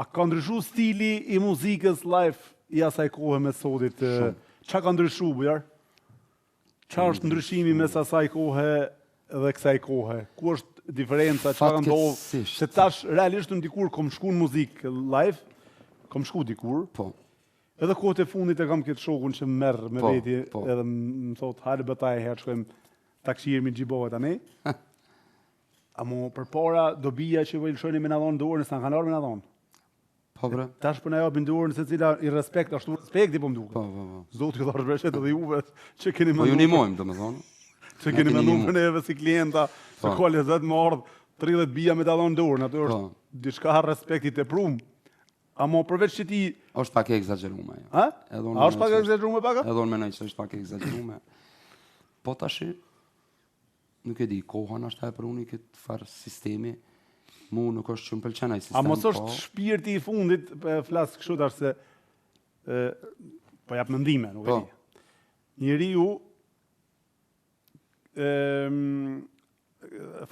A ka ndryshu stili i muzikës live i asaj kohe me sotit? Qa ka ndryshu, Bujar? Qa është ndryshimi mes asaj kohe dhe kësaj kohe? Ku është diferenca? Qa ka ndodhur? Se tash realisht unë dikur kom shku në muzikë live, kom shku dikur. Po. Edhe kohët e fundit e kam këtë shokun që më merr me po, veti po. edhe më thot hajde bëtaj herë shkojmë ta kqyrmi gjibohet tani. Amo përpara do bija që po i lëshojnë me na dhon dorën, s'na kanë ardhur me na dhon. Po bre. Tash po na japin dorën secila i respekt, ashtu respekti po më duket. Po, po, po. Zoti ju dhashtë bereqet edhe juve që keni menduar. Po ju ndihmojmë, domethënë. Që keni menduar për neve si klienta, se po. ka lezet me ardh 30 bija me ta dhënë dorën, aty është po. diçka respekti të prum. Amo përveç që ti është pak e ekzagjeruar ajo. Ha? Edhe unë. A është pak e ekzagjeruar pak? Edhe unë mendoj se është pak e ekzagjeruar. Po tash Nuk e di, koha nashta e pruni këtë farë sistemi, mu nuk është që më pëlqen ai sistem. A mos është po... shpirti i fundit, po e flas kështu tash se e, po jap mendime, nuk e po. di. Njeriu e,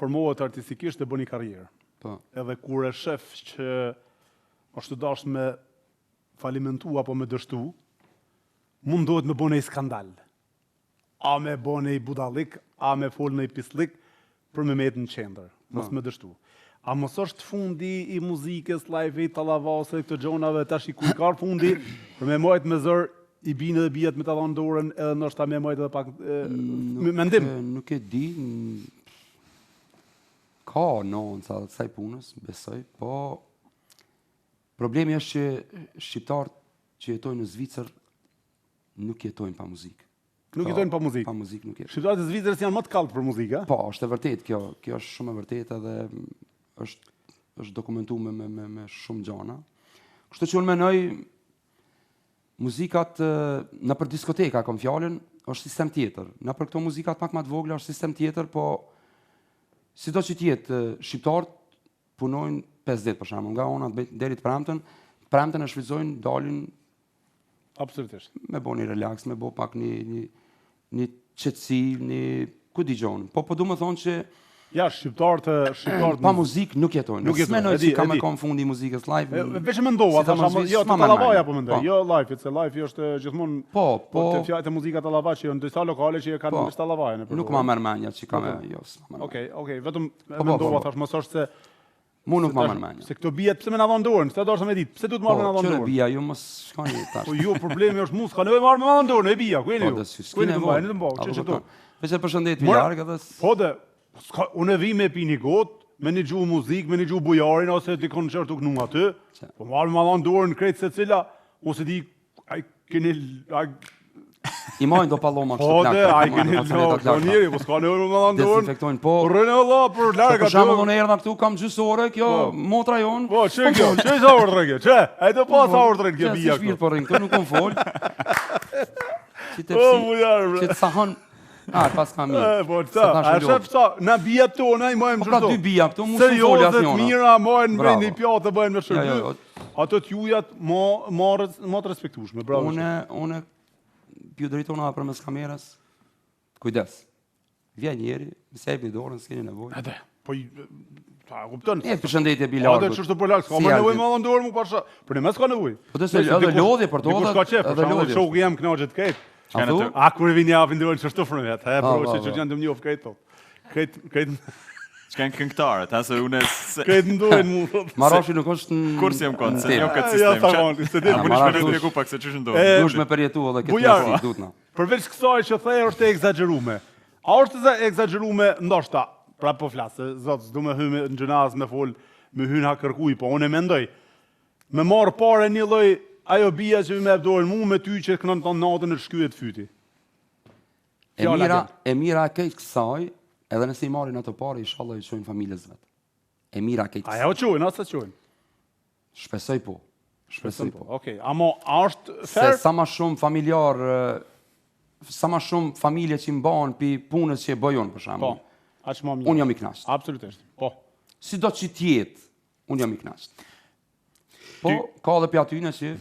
formohet artistikisht dhe bën një karrierë. Po. Edhe kur e shef që është dashtë me falimentu apo me dështu, mundohet me bo nej skandal. A me bo nej budallik, a me fol nej pisllik, për me met në qendër, mos me dështu. A mos është fundi i muzikës, live i tallavasë, këto gjonave, tash i ku i ka fundi, për me majt me zor, i binë edhe bijat me ta dhanë dorën, edhe ndoshta me majt edhe pak e, me mendim. Nuk e di, ka nuanca të kësaj punës, besoj, po problemi është që shqiptarët që jetojnë në Zvicër nuk jetojnë pa muzikë. Nuk jetojnë pa muzikë. Pa muzikë nuk jetojnë. Shqiptarët e Zvicrës janë më të kalltë për muzikë, a? Po, është e vërtetë kjo, kjo është shumë e vërtetë edhe është është dokumentuar me me me, me shumë gjana. Kështu që unë mendoj muzikat nëpër diskoteka kam fjalën, është sistem tjetër. Nëpër këto muzikat pak më të vogla është sistem tjetër, po sido që të jetë, shqiptarët punojnë 5 ditë për shembull, nga e hona deri të premten, të premten e shfrytëzojnë, dalin Absolutisht. Me bo një relax, me bo pak një, një, një qetësi, një, ku di gjonë. Po, po du me thonë që... Ja, shqiptarët, shqiptarët... Pa muzikë nuk jetojnë. Nuk jetojnë, S'menoj që ka me konë fundi i muzikës live. E, veç e mendova, si thash, jo, të tallavaja po mendoj, po. jo live, se live është gjithmonë... Po, po... Të fjalët e muzika tallava që janë disa lokale që e kanë po, veç tallavaja në Nuk ma merr mendja që ka me, jo, s'ma merr. Okej, okej, vetëm po, po, mendova, po, thash, mos është se Mu nuk ma merr mendja. Se këto bijat pse me na dhon dorën? Pse dashta me ditë? Pse duhet marrë me na dhon dorën? Po, bija, ju mos shkoni tash. Po jo, problemi është mu s'ka nevojë marrë me na dhon dorën, e bija, ku jeni po, ju? Ku jeni të mbajnë, të mbajnë, ç'është këtu? Veç e përshëndet mi larg edhe. Po de, s'ka, unë vi me pi një gotë, me një gju muzikë, me një gju bujarin ose dikon që është tu knu aty. Po marrë me dhon dorën krejt secila, ose di Ai keni ai I majnë do palloma kështu po, plak. Po, ai keni lok, po njeri, po s'ka nevojë me dhënë dorën. Dezinfektojnë, po. Rrënë valla për larg aty. Për shembull unë erdha këtu kam gjysë ore, kjo po. motra jonë. Po, çe kjo? Çe sa orë rrë kjo? Çe? Ai do pa sa orë rrë kjo bija këtu. Po rrin këtu nuk kam fol. Që të po, bujar, bre. Që të sahon A, pas ka mirë. E, po, ta, a shef sa, na bijat tona i majmë po, pra dy bija këtu, mu s'u fol asnjëna. Serioze të mira, majnë me një pjatë të bëjnë me shërby. Jo, jo, jo. Ato të jujat ma, ma, ma të respektueshme, bravo. Une, une, p'ju drejtona përmes kamerës, kujdes. Vjen njeri, s'e jepni dorën, s'keni nevojë. Edhe, po ta kupton. E përshëndetje Bilal. Atë çështë për larg, s'ka më nevojë me dhon dorën mu pasha. Për ne s'ka nevojë. Po të se edhe lodhje për to. Dikush ka qef, për shembull shoku jem kënaqet krejt. A kur vin japin dorën çështë për vet. E bro, që që janë të njoh krejt thotë. Krejt krejt Çka janë këngëtarët, ha se unë se krejt ndojnë mu thotë. Marashi nuk është në Kur si jam kon, se jo këtë sistem. Ja, tamam, se di. Mund të shpjegoj pak se ç'është ndodhur. Duhesh me përjetu edhe këtë muzikë, duhet na. Përveç kësaj që the është e ekzagjerume. A është e ekzagjerume ndoshta, prapë po flas, se zot s'du me hy në gjynah me fol, me hy në hak kërkuj, po unë e mendoj. Me marr pare një lloj ajo bija që më jep dorën mu me ty që kënon ton natën e shkyhet fyti. E mira, e mira e krejt kësaj, edhe nëse i marrin ato pare, inshallah i çojnë familjes vet. E mira e krejt kësaj. A ja çojnë, a s'e çojnë? Shpresoj po. Shpresoj po. Okej, okay. amo a është fair? Se sa ma shumë familjar, sa ma shumë familje që mbahen pi punës që e bëj unë për shembull. Po. Aq më mirë. Unë jam i kënaqur. Absolutisht. Po. Sido që të jetë, unë jam i kënaqur. Po, ka edhe pi atyne që...